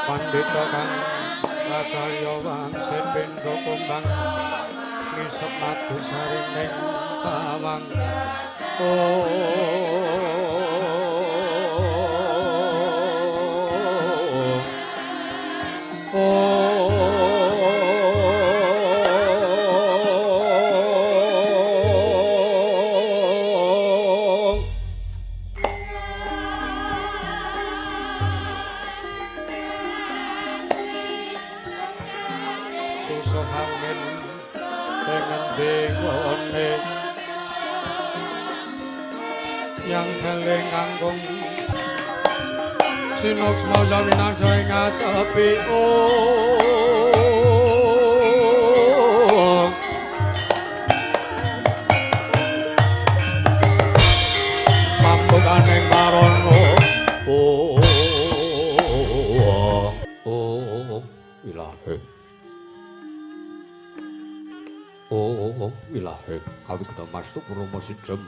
Pandhita kang kaya wangsit pindha kumbang ngisep madu sarining tawang. Sinuksma winasa ing asepi. Pambukaning marana. Ilahe. Ilahe awigna mastu purnama sijem.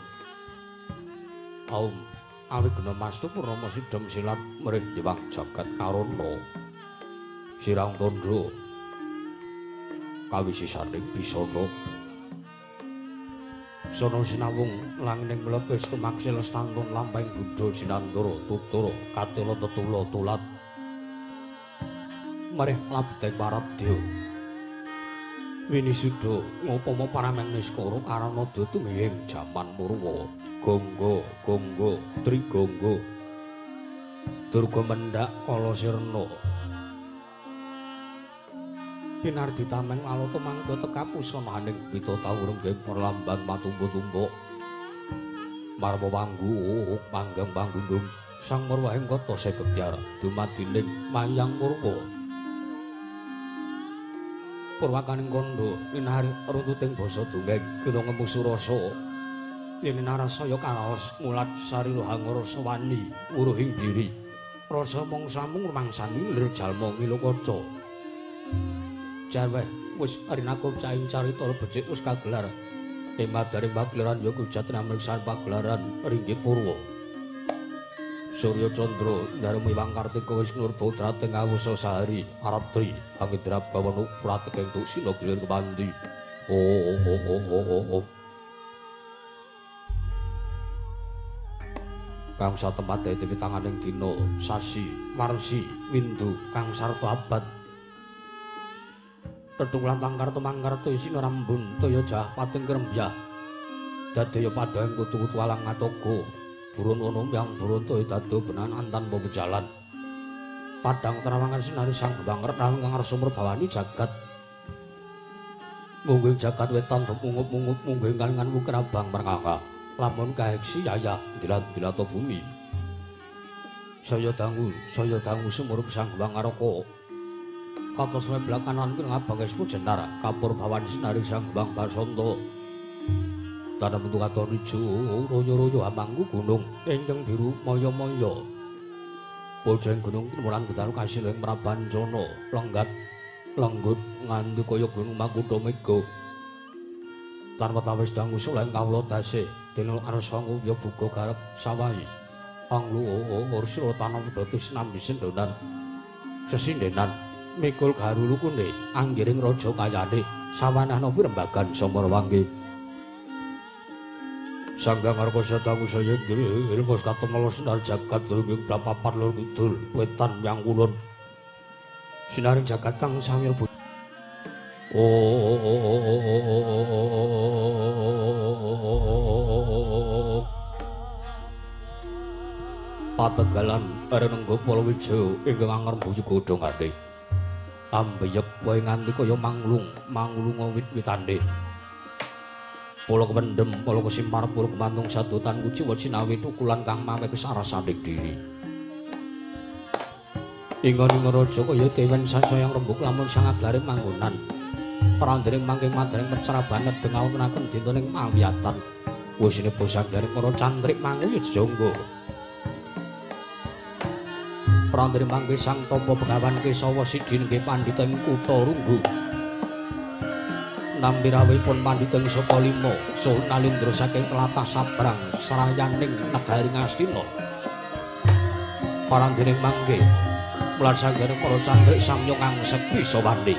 Aum awigna mastu purnama sidhem silat mrih diwang jagat karana sirang tandha kawisisaning bisana sono sinawung langining mlepis tumaksil stantun lampahing buddha jinantara tutara katela tetula tulat mrih labdeng paradya winisuda ngupama parameng niskara karana tumihing jaman purwa. Gonggo, gonggo, trigonggo. Durga mendhak kala sirna. Pinardi tameng alata mangka teka pusananing wita tawurung perlamban matumbu-tumbuk. Marwa wanggu panggang panggundung sang marwahing kota segebyar dumadining mayang purwa. Purwakaning kandha linari runtuting basa dongeng kira ngemu surasa. Yen narasaya karaos mulat sarira hangrasa wani wuruhing diri rasa mung samung rumangsani lir jalma ngilukaca jarweh wis rinakup caing carita becik wis kagelar emadare pagelaran ya kujat namriksan pagelaran ringgit purwa Surya Candra darmi Wang Kartika wis nurba trating awusa sahari aratri angidra bawana prateking tusina gilir kepandi. Oh. Kang satempat dadi tanganing dina sasi warsi windu kang sarta abad tetung lan tangkar tumangkar isina rambun toya jah pating krembyah dadaya padhang kutu-kutu alang ngatoga burun ono yang burun toya dado benan antan pejalan padang terawangan sinari sang gebang renang kang ngarsa murbawani jagat mungging jagat wetan mungup-mungup mungging kalingan wukir abang mernganga lamun kaeksi yayah dilat-dilata bumi saya dangu sumurup sang Hyang Ngaraka katos meblakanan ki ngabang esmu jenar kapur bawan sinari sang Hyang Basanta tanah bentuk katon ijo royo-royo amangku gunung enjeng biru maya-maya bojeng gunung timuran gedaru kasil ing Prabancana lenggat lenggut nganti kaya gunung Makutha Mega tanpa tawis dangu suleng kawula dasih dene arsa ngupya buka garep sawahi anglu sira tanah wedhus sinambi sendonan sesindenan mikul garulukune anggiring raja kayane sawanah nopi rembagan Samarwanggi Sanggang Ngarka dangu saya ilmu katon sinar jagat lunging papat lor kidul wetan yang kulon sinaring jagat kang samil Pategalan renengga Palawija ingkang angrembuyu godhongane ambeyek wae nganti kaya manglung manglunga wit-witane pala kependhem pala kesimpar pala kemantung sadotan kuciwa cinawi tukulan kang mawe kesarasaning diri ingon raja kaya dewen sansaya rembug lamun sangaglare manggonan prandering mangke madring pecraban nedeng awontenaken dinten ing mawiyatan wisine bosagare para cantrik manguyu jejangga prandering mangke sang tapa begawan Kesawa siji nggih pandhita ing kutha Runggu nampi rawuhipun pandhita ing Saka Lima saha Nalindra saking tlatah Sabrang srayaning negari Ngastina parandering mangke Mulan sanggane para candrik samya ngangsek bisa wani.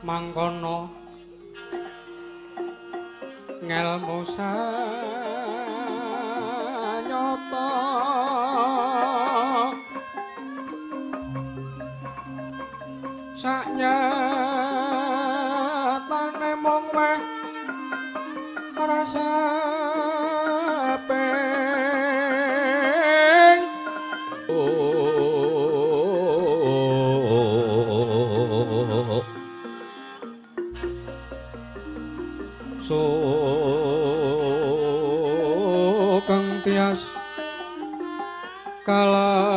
Mangkono ngelmu sanyata saknyatane mung weh rasa ping Sugeng tias kalamun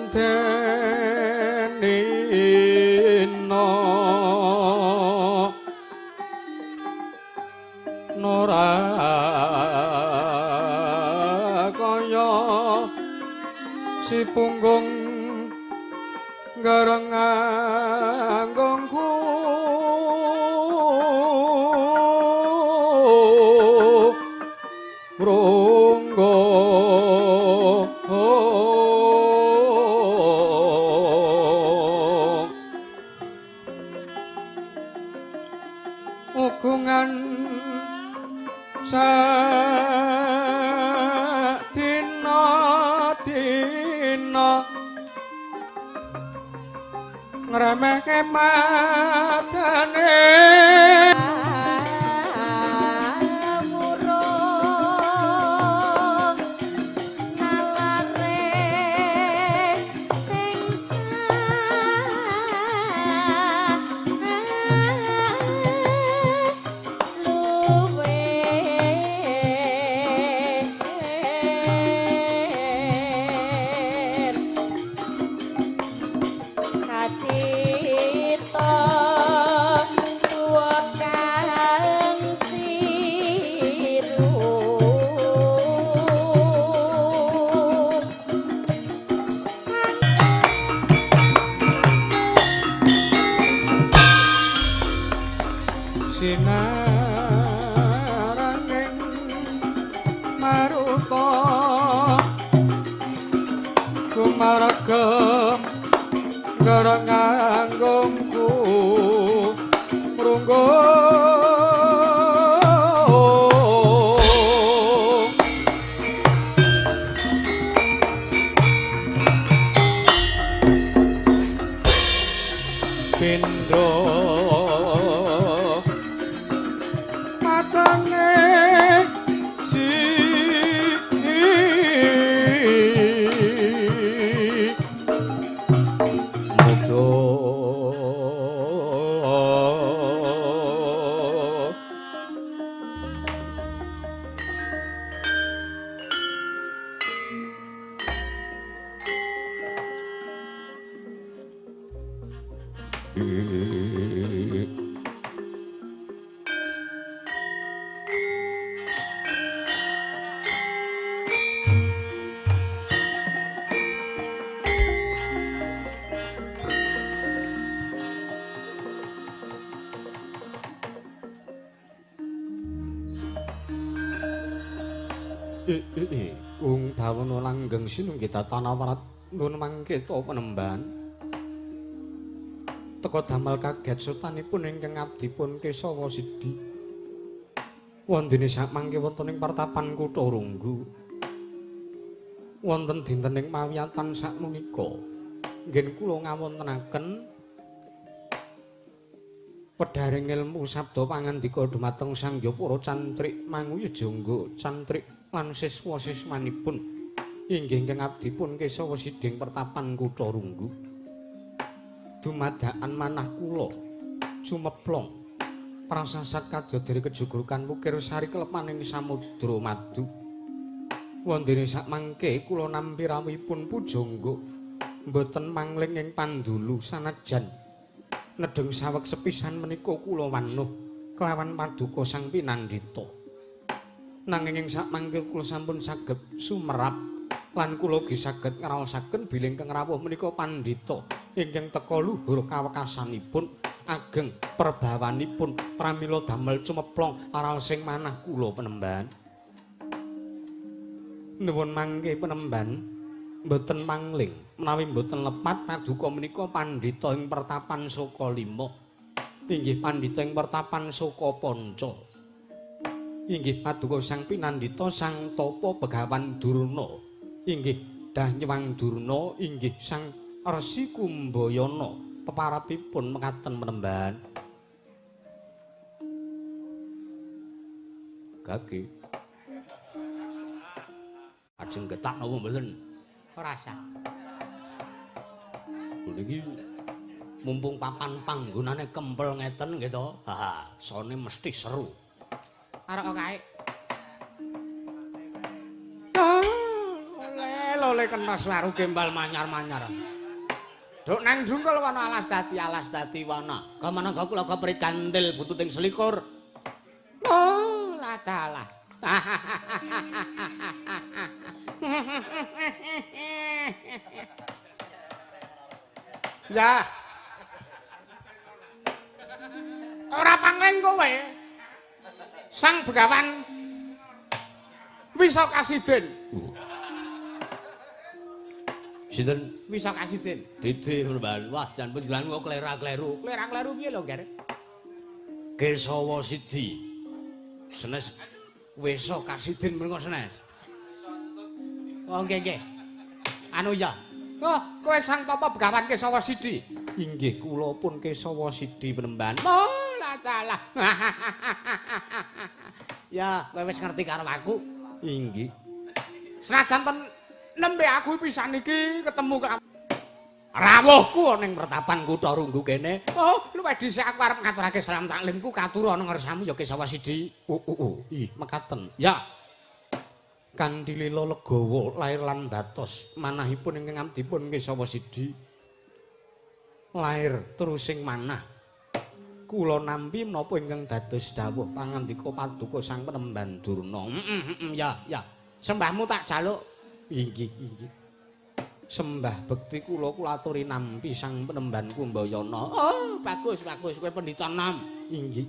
denina nora kaya si punggung gareng anggongku mrunggo ugungan sak dina dina ngremehke matane. Murung Maruta kumaregem gerenganggongku mrunggo pindho matane si mujo Ung bawana langgeng sinunggih tatana warat nun mangketa penemban. Teka damel kaget sutanipun ingkang abdipun Kesawa Sidi. Wondene samangke wonten ing pertapan kutha Runggu. Wonten dinten ing pawiyatan sakmenika nggih kula ngawontenaken wedharing ilmu sabda pangandika dumateng Sang Hyang Para Cantrik Manguyujangga Cantrik lan siswa-siswanipun inggih ingkang abdipun Kesawa Siding pertapan kutha Runggu. Dumadakan manah kula cumeplong prasasat kadodere kejugurukan wukir sari kelepaning samudra madu. Wondene sakmangke kula nampi rawuhipun pujangga mboten mangling ing pandulu sanajan nedheng saweg sepisan menika kula wanuh kelawan paduka Sang Pinandita. Nanging ing sakmangke kula sampun saged sumerap lan kula ugi saged ngraosaken bilih ingkang rawuh menika pandhita ingkang teka luhur kawekasanipun ageng perbawanipun pramila damel cumeplong raos ing manah kula penemban. Nuwun mangke penemban mboten mangling menawi mboten lepat paduka menika pandhita ing pertapan Saka Lima inggih pandhita ing pertapan Saka Panca inggih paduka Sang Pinandita Sang Tapa Begawan Durna inggih Danyewang Durna inggih Sang Resi Kumbayana peparapipun mekaten penemban. Gage ajeng getak napa mboten? Ora sah. Niki mumpung papan panggonane kempel ngeten nggih to. Ha, sone mesti seru. Arek kae. Oleh kena swaru gembal manyar-manyar. Duk nang jungkul wana alas dadi wana. Kamana kula keprit kantil bututing selikur. Oh, ladalah. Ya. Ora pangling kowe. Sang Begawan Wisa Kasidin. Sinten? Wisa Kasidin. Didi penemban. Wah, jan panjenengan kok klera-kleru. Klera-kleru piye lho, Ger? Kesawa Sidi. Senes Wisa Kasidin menika senes. Oh, nggih nggih. Anu ya. Oh, kowe Sang Tapa Begawan Kesawa Sidi. Inggih, kula pun Kesawa Sidi penemban. Oh, ladalah. Ya, kowe wis ngerti karo aku. Inggih. Senajan ten nembe aku pisan iki ketemu rawuhku ning pertapan kutha Runggu kene. Oh, luwih dhisik aku arep ngaturake salam taklimku katur ana ngersamu ya Kesawa Sidi. Oh. Ih, mekaten. Ya. Kanthi lila legawa lair lan batos manahipun ingkang abdipun Kesawa Sidi. Lair terusing manah. Kula nampi menapa ingkang dados dawuh pangandika paduka Sang Penemban Durna. Ya, ya. Sembahmu tak jaluk. Inggih, inggih. Sembah bekti kula kula aturi nampi Sang Penemban Kumbayana. Oh, bagus, bagus. Kowe pendhita nom. Inggih.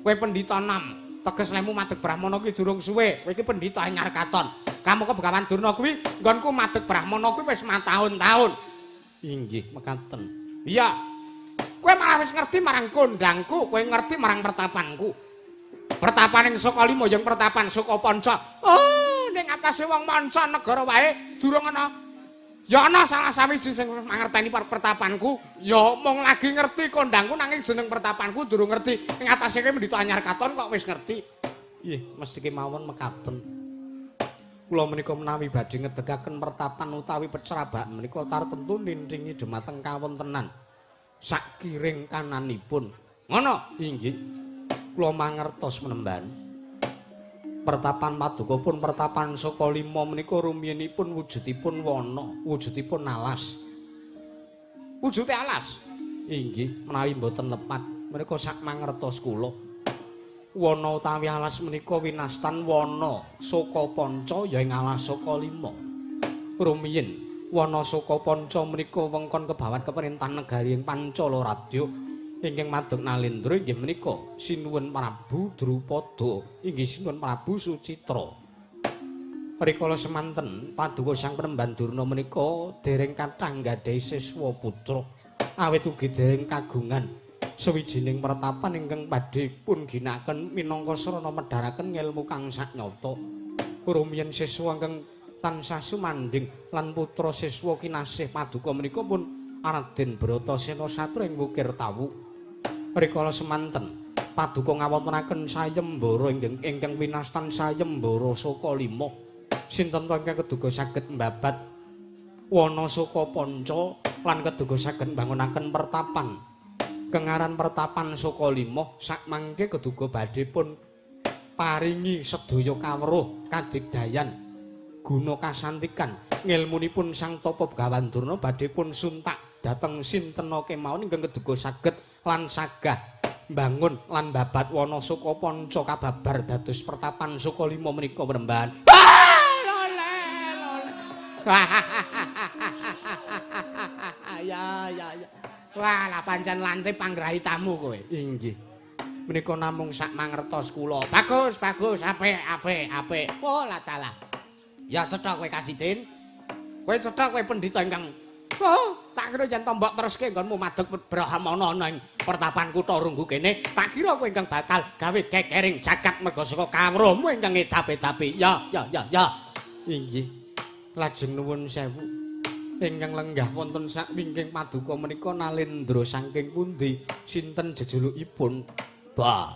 Kowe pendhita nom. Teges lehmu madeg Brahmana kuwi durung suwe. Kowe iki pendhita anyar katon. Kamangka Begawan Durna kuwi nggonku madeg Brahmana kuwi wis mataun-taun. Inggih, mekaten. Iya. Kowe malah wis ngerti marang kondangku, kowe ngerti marang pertapanku. Pertapaning Saka Lima yang pertapan Saka Panca. Oh, ning atase wong manca negara wae durung ana. Ya ana salah sawiji sing mangerteni pertapanku, ya mung lagi ngerti kondangku nanging jeneng pertapanku durung ngerti. Ing atase kowe mendita anyar katon kok wis ngerti. Nggih, mesti kemawon mekaten. Kula menika menawi badhe ngedegaken pertapan utawi pecrabakan menika tartemtu nindingi dhumateng kawontenan sakiring kananipun. Ngono? Inggih. Kula mangertos menemban. Pertapan paduka pun pertapan Saka Lima menika rumiyinipun wujudipun wana, wujudipun alas. Wujude alas? Inggih, menawi mboten lepat menika sak mangertos kula. Wana utawi alas menika winastan wana Saka Panca ya ing alas Saka Lima. Rumiyin wana Saka Panca menika wengkon kebawat keperintahan negari ing Pancala Radya. Ingkang madeg Nalendra inggih menika Sinuwun Prabu Drupada, inggih Sinuwun Prabu Sucitra. Rikala semanten paduka Sang Penemban Durna menika dereng kathah nggadahi siswa putra, awit ugi dereng kagungan sawijining pertapan ingkang badhe pun ginakaken minangka sarana medharaken ngelmu kang saknyata. Rumiyin siswa ingkang tansah sumandhing lan putra siswa kinasih paduka menika pun Raden Bratasena Satra ing Wukir Tawu. Rikala semanten paduka ngawontenaken sayembara ingkang winastan sayembara Saka Lima. Sinten to ingkang keduga saged mbabat wana Saka Panca lan keduga saged mbangunaken pertapan. Kengaran pertapan Saka Lima sakmangke keduga badhe pun paringi sedaya kawruh kadigdayan guna kasantikan ngilmunipun Sang Tapa Begawan Durna badhe pun suntak dhateng sintena kemawon ingkang keduga saged lan sagah mbangun lan babat wana Saka Panca kababar dados pertapan Saka Lima menika Mremban. Ya ya ya. Wah, lah pancen lantip panggrahitamu kowe. Inggih. Menika namung sak mangertos kula. Bagus, bagus, apik, apik, apik. Oh, lah dalah. Ya cetha kowe Kasidin. Kowe cetha kowe pendhita ingkang oh, tak kira yen tombok teruske nggonmu madeg Brahmana ana ing pertapan kutha Runggu kene, tak kira kowe ingkang bakal gawe kekering jagat merga saka kawruhmu ingkang ngedapi-dapi. Ya, ya, ya, ya. Inggih. Lajeng nuwun sewu. Ingkang lenggah wonten sak wingking paduka menika Nalendra saking pundi? Sinten jejulukipun? Bah.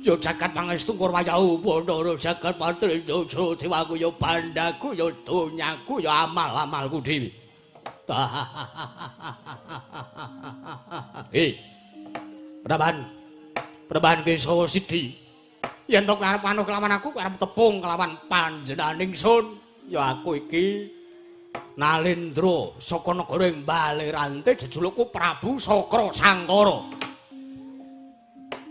Ya jagat pangestu Kurwayahu Bathara jagat patriya dewaku ya bandaku ya donyaku ya amal-amalku dhewe. Hei. Praban Kesawa Sidi. Yen to arep anu kelawan aku arep tepung kelawan panjenengan ingsun. Ya aku iki Nalendra saka negara ing Balerante jejulukku Prabu Sakra Sangkara.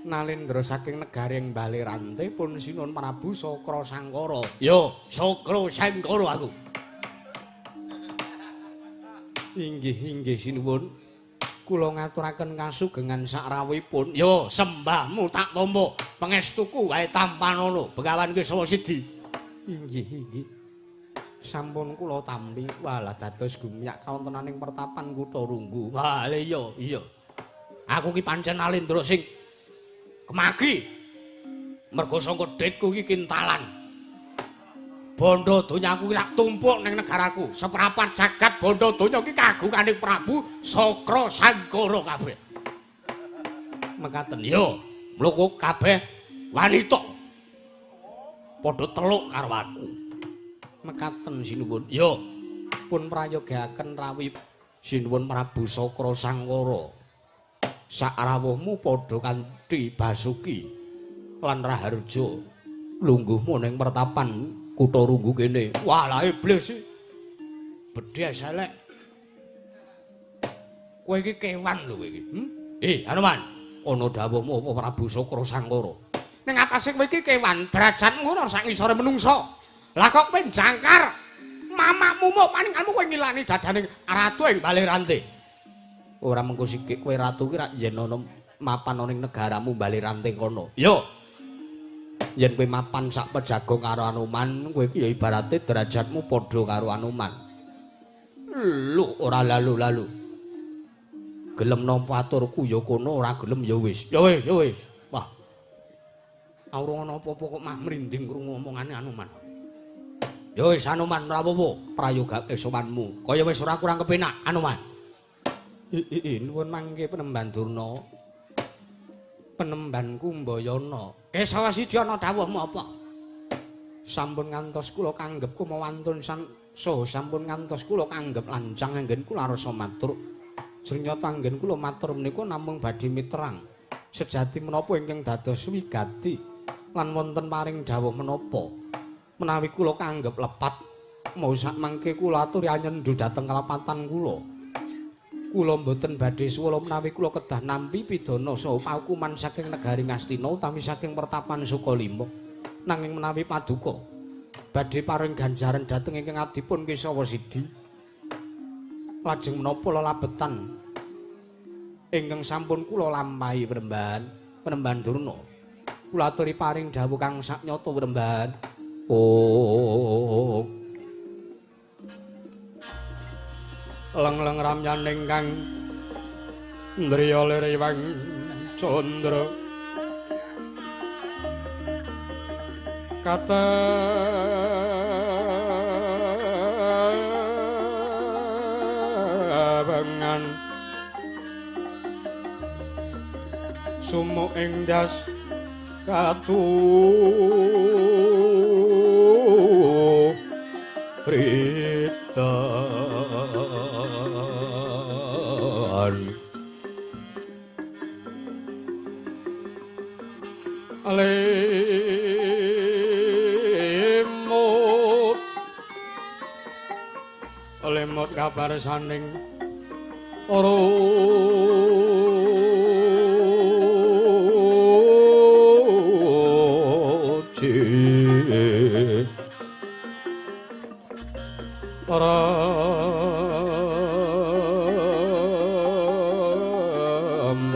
Nalendra saking negari ing Balerante pun sinuwun Prabu Sakra Sangkara. Ya, Sakra Sangkara aku. Inggih, inggih sinuwun. Kula ngaturaken kasugengan sakrawuhipun. Ya, sembahmu tak tampa. Pangestuku wae tampanana Begawan Kesawa Sidi. Inggih, inggih. Sampun kula tampi. Walah dados gumyak kawontenaning pertapan kutha Runggu. Wah, iya, iya. Aku ki pancen Nalendra sing kemaki. Mergo sangka dhitku iki kintalan. Bondo donyaku ki tak tumpuk ning negaraku. Seprapat jagat bondo donya ki kagungane Prabu Sakra Sangkara kabeh. Mekaten. Yo, mluku kabeh wanita. Padha teluk karo aku. Mekaten sinuwun. Yo, pun prayogaken rawuh sinuwun Prabu Sakra Sangkara. Sakrawuhmu padha kanthi Basuki lan Raharja lungguhmu ning pertapan kutha Runggu kene. Wah, lah iblis iki. Bedhes elek. Kowe iki kewan lho kowe iki. Hanuman, ana dawuhmu apa Prabu Sakra Sangkara? Ning atase kowe iki kewan, derajatmu ngono sak ngisore menungsa. Lah kok kowe jangkar mamakmu mok paninganmu kowe ngilani dadaning ratu ing Balerante. Ora mengko sikik kowe ratu ki rak yen ana mapan ana ning negaramu Balerante kono. Yo. Yen kowe mapan sak pejago karo Anoman, kowe iki ya ibarate derajatmu padha karo Anoman. Lho, ora lalu-lalu. Gelem nampa aturku ya kono, ora gelem ya wis. Ya wis, ya wis. Wah. Ora ana apa-apa kok mah mrinding krungu omongane Anoman. Ya wis Anoman, ora apa-apa, prayogake sowanmu. Kaya wis ora kurang kepenak Anoman. Nuwun mangke Penemban Durna. Penemban Kumbayana. Kesawa siji ana dawuhmu apa? Sampun ngantos kula kanggep kumawantun saha sampun ngantos kula kanggep lancang anggen kula rasa matur. Jrenyata anggen kula matur menika namung badhe miterang. Sejati menapa ingkang dados wigati lan wonten paring dawuh menapa? Menawi kula kanggep lepat mau sak mangke kula aturi anyendu dhateng kalepatan kula. Kula mboten badhe suwala menawi kula kedah nampi pidana saha paukuman saking negari Ngastina utawi saking pertapan Sukalima. Nanging menawi paduka badhe paring ganjaran dhateng ingkang abdipun Kesawa Sidi, lajeng menapa lelabetan ingkang sampun kula lampahi Penemban Durna. Kula aturi paring dawuh kang saknyata Penemban. Oh. Leng-leng ramyaning kang ndriya liriwang candra katebengan sumuk ing das katu ritan lemut lemut kabar saning roji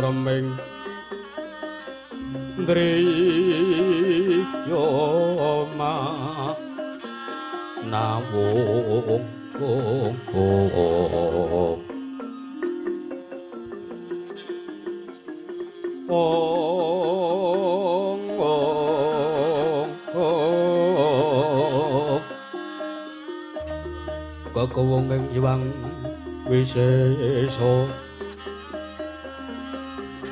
remeng ndriya nawung ong ong kekewung ing Hyang Wisesa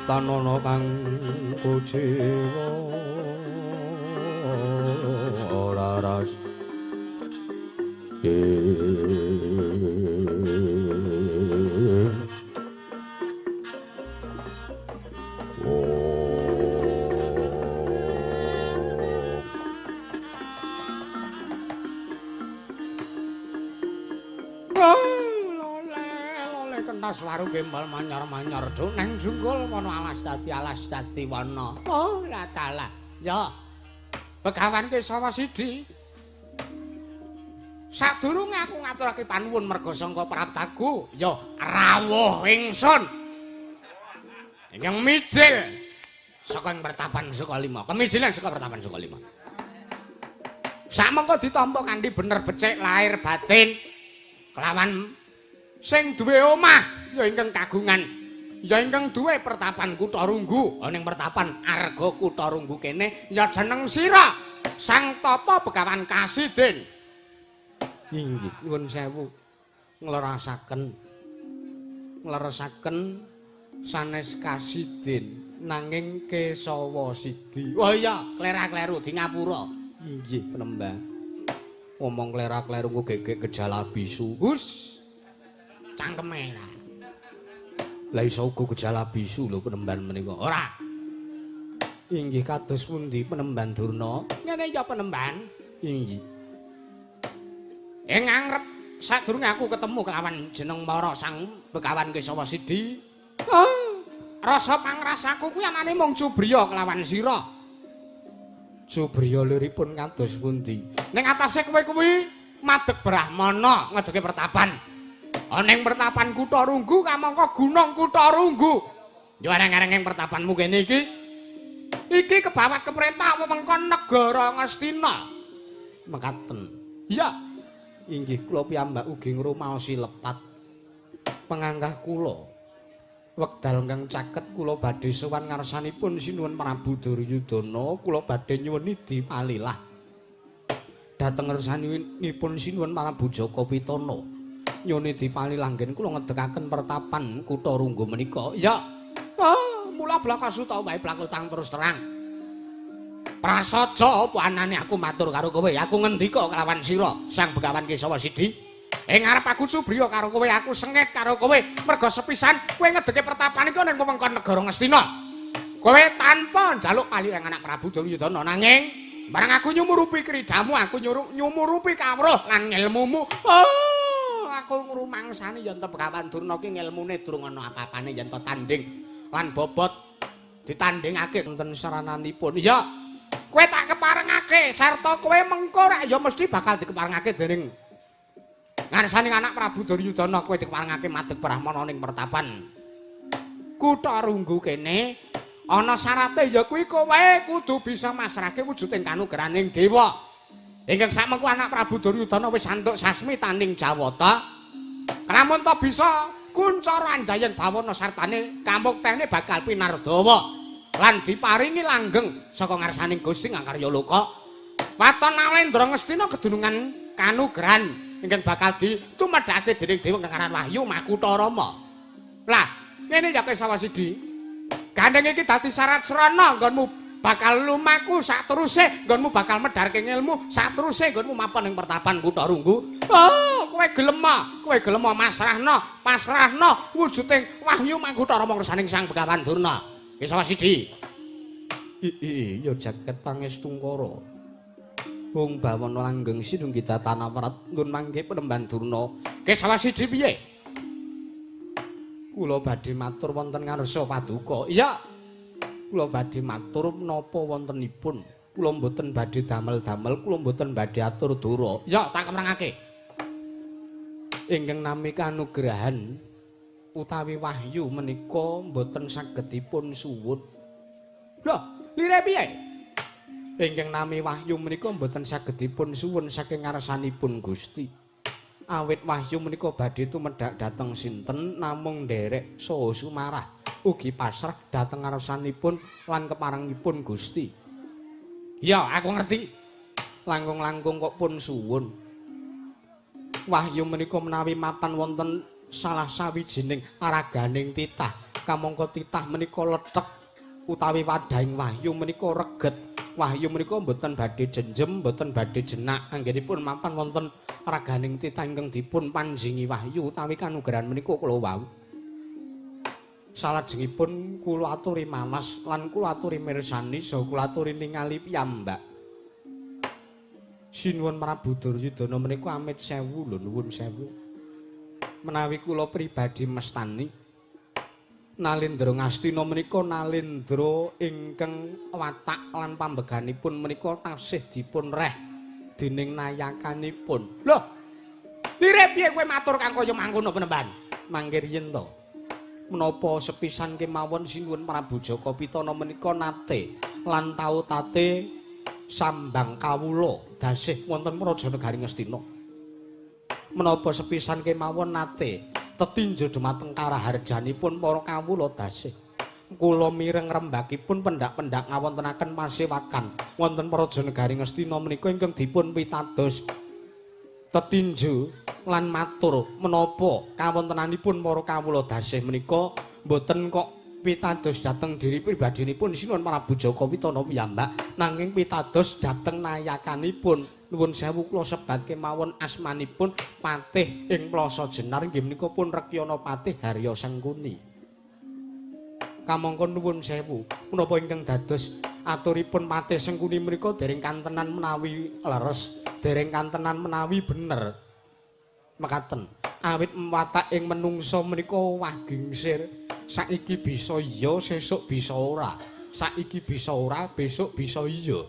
tanana kang kuciwa raras Swaru gembal manyar-manyar do nang junggul wana alas dadi wana. Oh la taala. Ya. Begawan Kesawa Sidi. Sadurunge aku ngaturake panuwun merga sangka praptaku, ya rawuh ingsun. Ingkang mijil saka ing pertapan Sukalima. Kemijilan saka pertapan Sukalima. Samangka ditampa kanthi bener becik lahir batin kelawan sing duwe omah ya ingkang kagungan ya ingkang duwe pertapan Kutha Runggu ana ing pertapan Arga Kutha Runggu kene ya jeneng sira Sang Tapa Begawan Kasidin. Inggih nyuwun sewu nglerasaken sanes Kasidin nanging Kesawa Sidi. Oh iya klera-kleru di ngapura. Inggih penembang ngomong klera-kleru kok gegek gejala bisu. Hus cangkeme lah. Lah iso uga gejala bisu lho penemban menika. Ora. Inggih kados pundi penemban Durna? Ngene ya penemban. Inggih. Ing ngarep sadurunge aku ketemu kelawan jeneng Mara Sang Begawan Kesawa Sidi. Oh, rasa pangrasaku kuwi anane mung cubriya kelawan sira. Cubriya liripun kados pundi? Ning atase kowe kuwi madeg brahmana ngedeke pertapan. Ana ing pertapan Kutha Runggu kamangka Gunung Kutha Runggu. Yo areng-areng ing pertapanmu kene iki. Iki kebawat keperintah wewengkon negara Ngastina. Mekaten. Iya. Inggih kula piyambak ugi ngrumaosi lepat. Penganggah kula wekdal ingkang caket kula badhe sowan ngarsanipun Sinuwun Prabu Duryudana, kula badhe nyuwun nidi palilah dhateng ngarsanipun Sinuwun Prabu Jaka Pitana. Nyuwun nidi palilah nggen kula ngedekaken pertapan kutha Runggu menika. Ya. Ah, mula blakasuta wae blakutang terus terang. Prasaja apa anane aku matur karo kowe? Aku ngendika kelawan sira, Sang Begawan Kesawa Sidi. Ing ngarep aku cubriya karo kowe, aku sengit karo kowe. Merga sepisan kowe ngedeke pertapan iku ning wewengkon negara Ngastina. Kowe tanpa njaluk palilah anak Prabu Duryudana, nanging barang aku nyumurupi kridamu, aku nyumurupi kawruh lan ngelmumu. Oh, aku ngrumangsani yen to Begawan Durna ki ngelmune durung ana apa-apane yen to tanding lan bobot ditandingake wonten sarananipun. Iya. Kowe tak keparengake sarta kowe mengko rak ya mesti bakal dikeparengake dening ngarsane anak Prabu Duryudana. Kowe dikeparengake madeg brahmana ning pertapan kutha Runggu kene. Ana syarate ya kuwi kowe kudu bisa masrahke wujuding kanugrahaning dewa. Ingkang sakmengku anak Prabu Duryudana wis antuk sasmitaning Jawata. Kramun ta bisa kuncara anjayeng bawana sartane kamuktene bakal pinardawa lan diparingi langgeng saka ngarsaning Gusti Ngakarya Loka. Waton Nalendra Ngastina kedunungan kanugrahan ingkang bakal ditumedhake dening dewa ingkang aran Wahyu Makutha Rama. Lah, ngene ya Kesawa Sidi. Gandeng iki dadi syarat srana nggonmu bakal lumaku sakteruse, nggonmu bakal medharke ngilmu sakteruse, nggonmu mapan ing pertapan kutha Runggu. Oh, kowe gelem, kowe gelem masrahna, pasrahna wujuding Wahyu Makutha Rama ngersaning Sang Begawan Durna. Kesawa Sidi. Iya jaket pangestungkara. Bung bawana langgeng sinunggita tanah werat nggon mangke penemban Durna. Kesawa Sidi piye? Kula badhe matur wonten ngarsa paduka. Iya. Kula badhe matur menapa wontenipun. Kula mboten badhe damel-damel, kula mboten badhe atur dura. Ya, tak kemerangake. Ingkang nami kanugrahan utawi wahyu menika mboten saged dipun suwun. Lho, lire piye? Ingkang nami wahyu menika mboten saged dipun suwun saking ngarsanipun Gusti. Awit wahyu menika badhe tumedhak dhateng sinten namung nderek saha sumarah ugi pasrah dhateng ngarsanipun lan keparengipun Gusti. Ya, aku ngerti. Langkung-langkung kok pun suwun. Wahyu menika menawi mapan wonten salah sawijining raganing titah, kamangka titah menika lethek utawi wadahing wahyu menika reget. Wahyu menika mboten badhe jenjem, mboten badhe jenak anggenipun mapan wonten raganing titah ingkang dipun panjingi wahyu utawi kanugrahan menika kula wau. Salajengipun kula aturi manas lan kula aturi mirsani saha kula aturi ningali piyambak. Sinuwun Prabu Duryudana menika amit sewu lho, nuwun sewu. Menawi kula pribadi mestani Nalendra Ngastina menika nalendra ingkang watak lan pambeganipun menika tasih dipun reh dening nayakanipun. Lho, lire piye kowe matur kang kaya mangkono penemban? Mangke riyen to. Menapa sepisan kemawon Sinuwun Prabu Jaka Pitana menika nate lan tau tate sambang kawula dasih wonten Praja Negari Ngastina. Menapa sepisan kemawon nate tetinju dumateng karaharjanipun para kawula dasih. Kula mireng rembakipun pendak-pendak ngawontenaken pasewakan wonten Praja Negari Ngastina menika ingkang dipun pitados tetinju lan matur menapa kawontenanipun para kawula dasih menika mboten kok pitados dhateng diri pribadinipun Sinuwun Prabu Jaka Pitana piyambak, nanging pitados dhateng nayakanipun. Nuwun sewu kula sebat kemawon asmanipun Patih ing Plaza Jenar inggih menika pun Rekyana Patih Harya Sengkuni. Kamangka nuwun sewu menapa ingkang dados aturipun Patih Sengkuni menika dereng kantenan menawi leres, dereng kantenan menawi bener. Mekaten awit watak ing menungsa menika wah gingsir. Saiki bisa iya, sesuk bisa ora. Saiki bisa ora, besok bisa iya.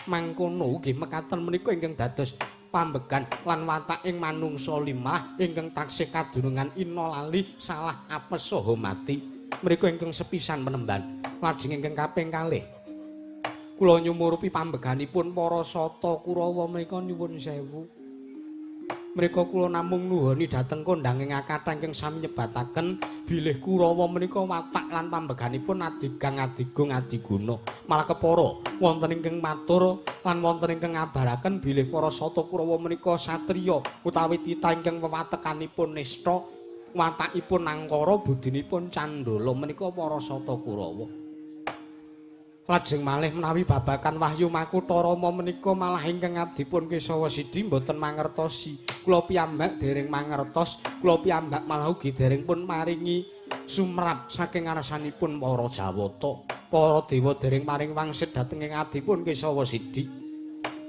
Mangkono ugi mekaten menika ingkang dados pambegan lan watak ing manungsa limrah ingkang taksih kadunungan ina lali salah apes saha mati. Mriku ingkang sepisan penemban. Lajeng ingkang kaping kalih. Kula nyumurupi pambeganipun para sata Kurawa menika nyuwun sewu. Mrika kula namung nuhoni dhateng kondhanging akathah ingkang sami nyebataken bilih Kurawa menika watak lan pambeganipun adigang adigung adiguna. Malah kepara wonten ingkang matur lan wonten ingkang ngabaraken bilih para sata Kurawa menika satriya utawi titah ingkang wewatekanipun nista, watakipun angkara, budinipun candala menika para sata Kurawa. Lajeng malih menawi babakan Wahyu Makutha Rama menika malah ingkang abdipun Kesawa Sidi mboten mangertosi. Kula piyambak dereng mangertos, kula piyambak malah ugi dereng pun maringi sumrap saking ngarsanipun para Jawata. Para dewa dereng paring wangsit dhateng ing abdipun Kesawa Sidi.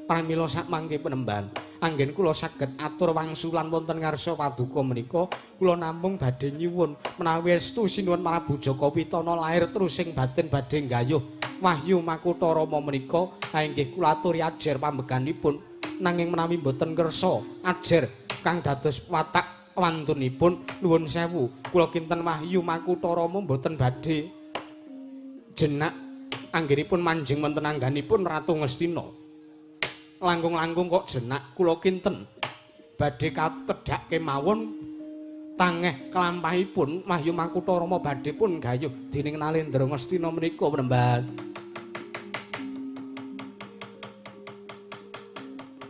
Pramila sakmangke penemban, anggen kula saged atur wangsulan wonten ngarsa paduka menika, kula namung badhe nyuwun menawi estu sinuwun Prabu Jaka Pitana lair terus sing batin badhe nggayuh Wahyu Makutha Rama menika inggih kula aturi ajer pambeganipun. Nanging menawi mboten kersa ajer kang dados watak wantunipun, nuwun sewu kula kinten Wahyu Makutha Rama mboten badhe jenak anggenipun manjing wonten angganipun Ratu Ngastina. Langkung-langkung kok jenak kula kinten badhe katedhak kemawon tangeh kelampahipun Wahyu Makutha Rama badhe pun gayuh dening Nalendra Ngastina menika penemban.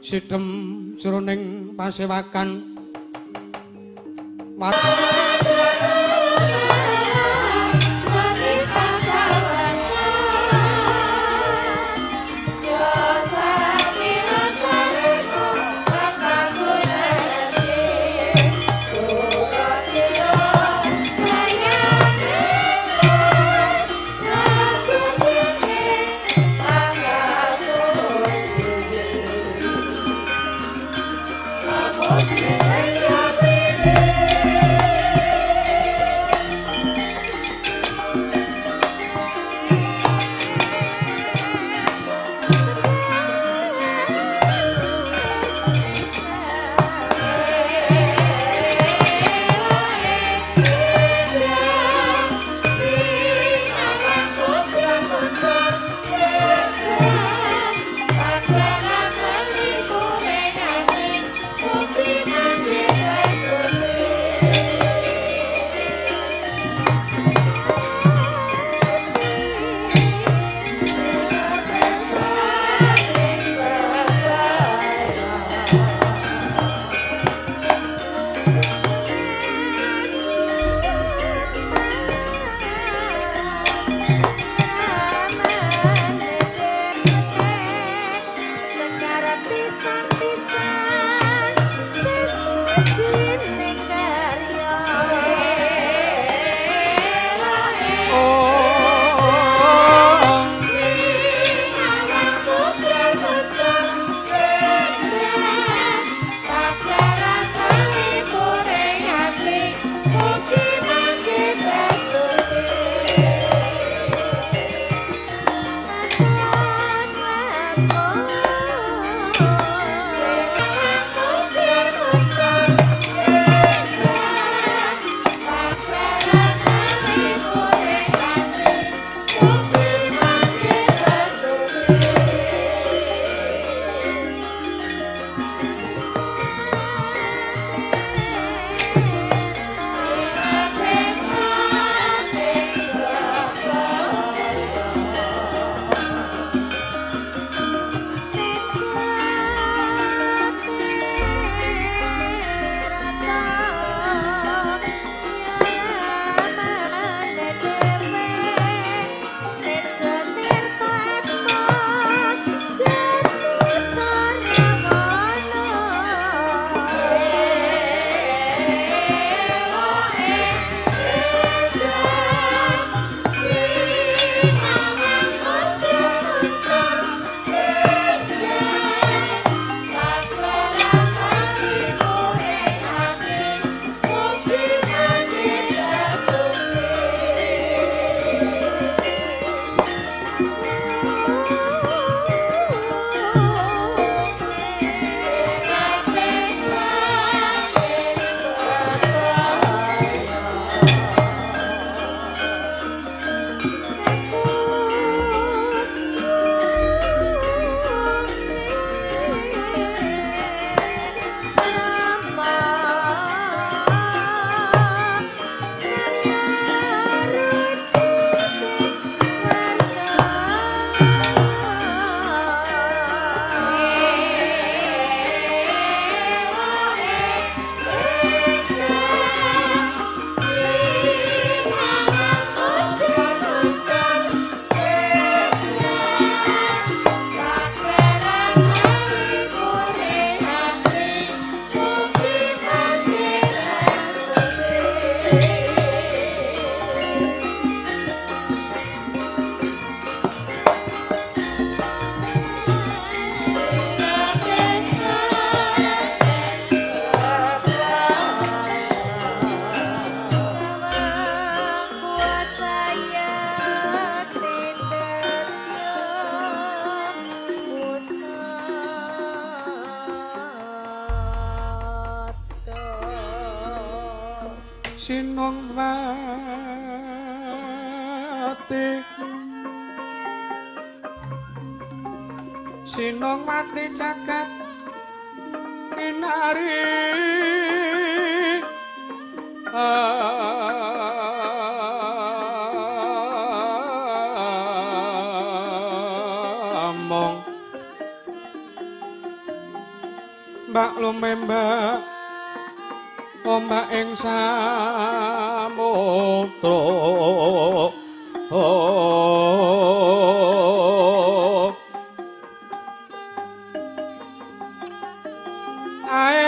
Sidhem jroning pasewakan Sinung mati, sinung mati jagat kinari. Among mbak lumembak ombak ing samudra. Ae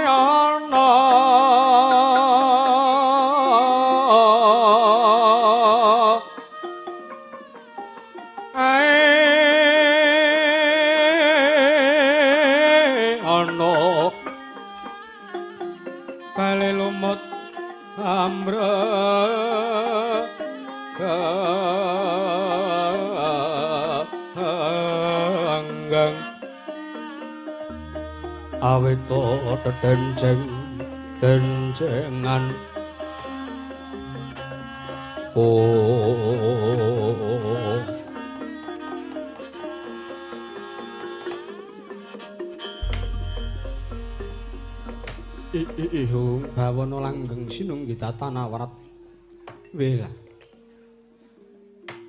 ana ae ana bale lumut ambre anggang awita dedenceng dencengan. Oh ihung bawana langgeng sinunggi tatana warat wela.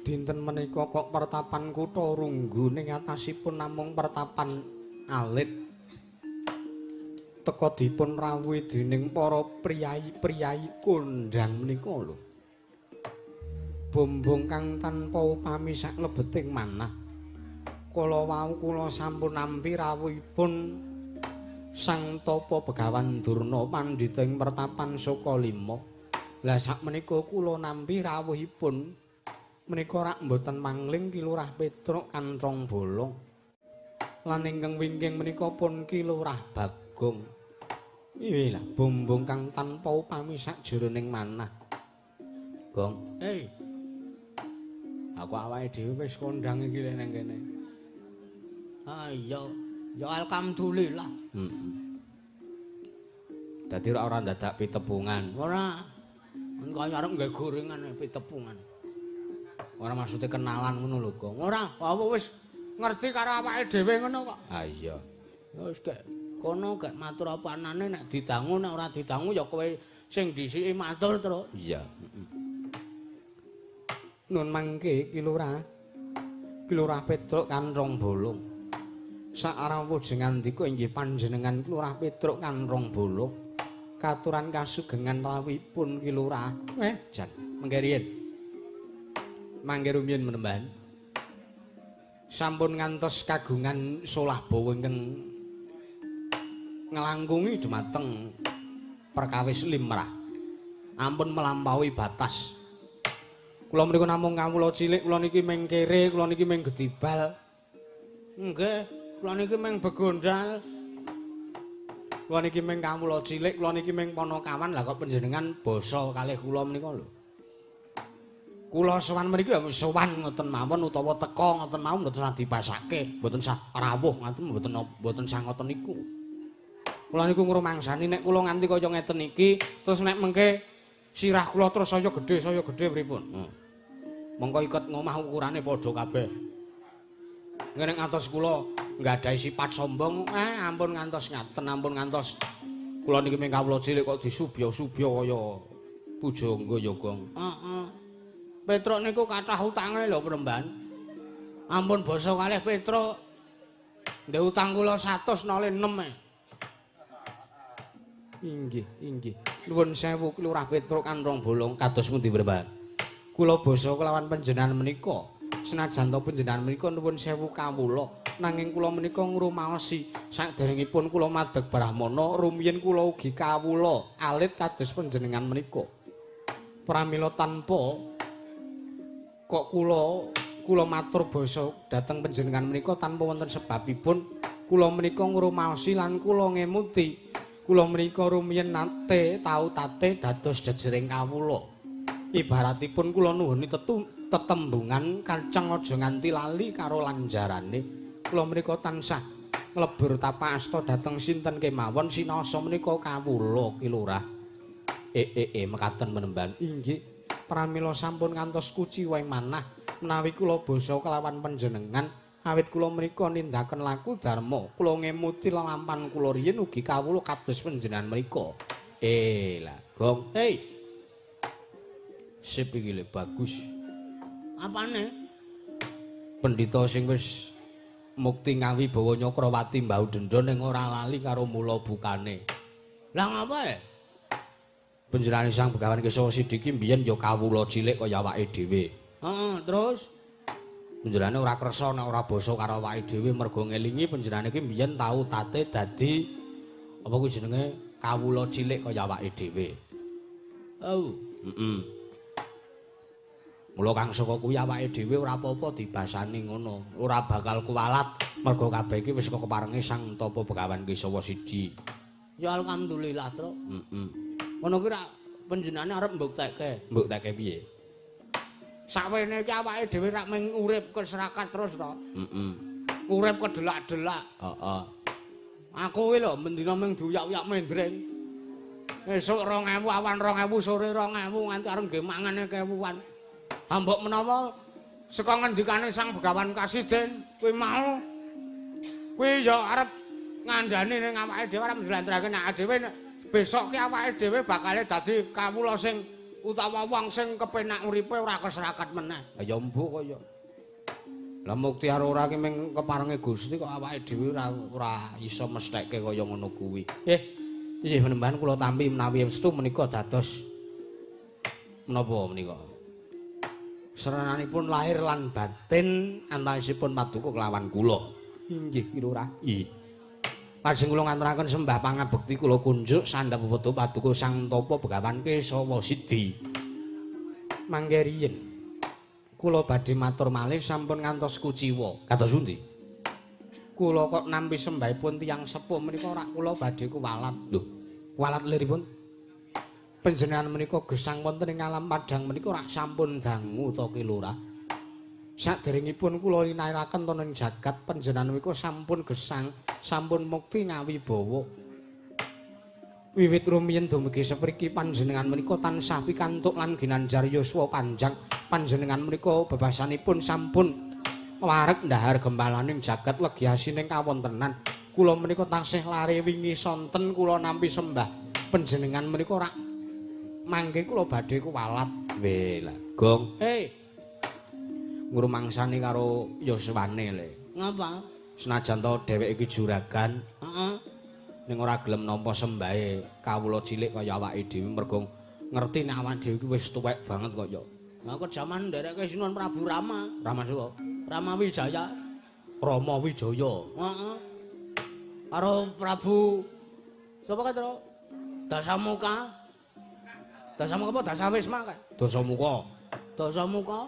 Dinten menika kok pertapan kutha Runggu ning atasipun namung pertapan alit. Teka dipun rawuhi dening para priyayi-priyayi kondhang menika lho. Bombong kang tanpa upami saklebeting manah. Kala wau kula sampun nampi rawuhipun Sang Tapa Begawan Durna pandhita ing pertapan Sukalima. Lah sakmenika kula nampi rawuhipun menika rak mboten mangling Ki Lurah Petruk Kanthong Bolong. Lan ingkang wingking menika pun Ki Lurah Bagong. Iya lah bombong kang tanpa upami sakjroning manah. Gong, hei. Aku awake dhewe wis kondhang iki lho nang kene. Ah iya, ya alhamdulillah. Heeh. Dadi ora dadak pitepungan. Ora. Engko arep nggawe gorengan pitepungan. Ora maksude kenalan ngono lho, Gong. Ora, apa wis ngerti karo awake dhewe ngono kok. Ah iya. Ya wis gek kono gek matur apa anane nek didangu nek ora didangu ya kowe sing dhisiki matur, Tru. Iya. Nun mangke Ki Lurah. Ki Lurah Petruk Kanthong Bolong. Sarawuh ngandika inggih panjenengan Ki Lurah Petruk Kanthong Bolong. Katuran kasugengan rawuhipun Ki Lurah. Jan mangke riyin. Mangke rumiyin menemban. Sampun ngantos kagungan solah bawa ingkang nglangkungi dumateng perkawis limrah. Ampun melampaui batas. Kula menika namung kawula cilik, kula niki mung kere, kula niki mung gedibal. Nggih, kula niki mung begondal. Kula niki mung kawula cilik, kula niki mung ponokawan. Lah kok panjenengan basa kalih kula menika lho. Kula sowan mriki ya sowan ngoten mawon utawa teka ngoten mawon mboten sah dibasake, mboten sah rawuh ngoten mboten sah ngoten niku. Kula niku ngrumangsani nek kula nganti kaya ngeten iki, terus nek mengke sirah kula terus saya gede pripun? Mongko iket ngomah ukurane padha kabeh. Nek ngantos kula nggadahi sifat sombong, ampun ngantos ngaten, ampun ngantos kula niki mung kawula cilik kok disubya-subya kaya pujangga ya, Gong. Heeh. Petruk niku kathah utange lho, Premban. Ampun basa kalih Petruk. Ndek utang kula 106 e. Inggih, inggih. Nuwun sewu Ki Lurah Petruk Kanthong Bolong kados pundi Premban? Kula basa kelawan panjenengan menika. Senajan to panjenengan menika nuwun sewu kawula, nanging kula menika ngrumaosi saderengipun kula madeg brahmana rumiyin kula ugi kawula alit kados panjenengan menika. Pramila tanpa kok kula matur basa dhateng panjenengan menika tanpa wonten sebabipun kula menika ngrumaosi lan kula ngemuti kula menika rumiyin nate tau tate dados jejering kawula. Ibaratipun kula nuwuni tetembungan kacang aja nganti lali karo lanjarane. Kula menika tansah nglebur tapa asta dhateng sinten kemawon sinasa menika kawula Ki Lurah. Mekaten Penemban. Inggih. Pramila sampun ngantos kuciwa ing manah menawi kula basa kelawan panjenengan awit kula menika nindaken laku dharma kula ngemuti lelampan kula riyin ugi kawula kados panjenengan menika. Lah gong. Hei. Sip iki le bagus. Apane? Pendhita sing wis mukti ngawi bawa Nyakrawati mbau dendha ning ora lali karo mula bukane. Lah ngapa e? Panjenengane Sang Begawan Kesawa Sidiki mbiyen ya kawula cilik kaya awake dhewe. Heeh, terus panjenengane ora kersa nek ora basa karo awake dhewe mergo ngelingi panjenengane iki mbiyen tau tate dadi apa kuwi jenenge kawula cilik kaya awake dhewe. Oh, heeh. Mula kang saka kuwi awake dhewe ora apa-apa dibasani ngono, ora bakal kuwalat mergo kabeh iki wis keparenge Sang Tapa Begawan Kesawa Sidi. Ya alhamdulillah, Truk. Heeh. Ngono kuwi rak panjenengane arep mbuktekke. Mbuktekke piye? Sawene iki awake dhewe rak mung urip keserakat terus to. Heeh. Urip kedelak-delak. Heeh. Aku kuwi lho mendina mung diuyak-uyak mendreng. Esuk 2000, awan 2000, sore 2000 nganti arep nggih mangane kewuan. Ha mbok menawa saka ngendikane Sang Begawan Kasiden kuwi mau kuwi ya arep ngandani ning awake dhewe arep njlentrehake nek dhewe besok ki awake dhewe bakale dadi kawula sing utawa wong sing kepenak uripe ora keserakat meneh. Ya mbuh kaya. Lah mukti karo ora ki mung keparenge Gusti kok awake dhewe ora iso mesthekke kaya ngono kuwi. Inggih Penemban kula tampi menawi estu menika dados menapa menika? Serenanipun lahir lan batin antawisipun paduka kelawan kula. Inggih Ki Lurah. Nggih. Lajeng kula nganturaken sembah pangabekti kula kunjuk sandhap pepetuh paduka Sang Tapa Begawan Kesawa Sidi. Mangke riyin kula badhe matur malih sampun ngantos kuciwa. Kados pundi? Kula kok nampi sembahipun tiyang sepuh menika ora kula badhe kuwalat. Lho, kuwalat liripun? Panjenengan menika gesang wonten ing alam padhang menika ora sampun dangu to Ki Lurah. Saderengipun kula linaraken wonten ing jagat panjenengan menika sampun gesang, sampun mukti ngawibawa. Wiwit rumiyin dumugi sepriki panjenengan menika tansah pikantuk lan ginanjar yuswa panjang. Panjenengan menika bebasanipun sampun wareg ndahar gembalaning jagat legi asining kawontenan. Kula menika tansih lare wingi sonten kula nampi sembah panjenengan menika ora mangke kula badhe kuwalat. Weh lah, gong. Hei. Ngrumangsani karo yuswane le. Ngapa? Senajan to dheweke iki juragan, heeh. Ning ora gelem nampa sembahe kawula cilik kaya awake dhewe mergo ngerti nek awake dhewe iki wis tuwek banget kok ya. Aku jaman ndereke Sinuwun Prabu Rama. Rama sapa? Rama Wijaya. Rama Wijaya. Heeh. Karo Prabu sapa kae, Tru? Dasamuka. Dasamuka apa Dasawisma kae? Dasamuka. Dasamuka.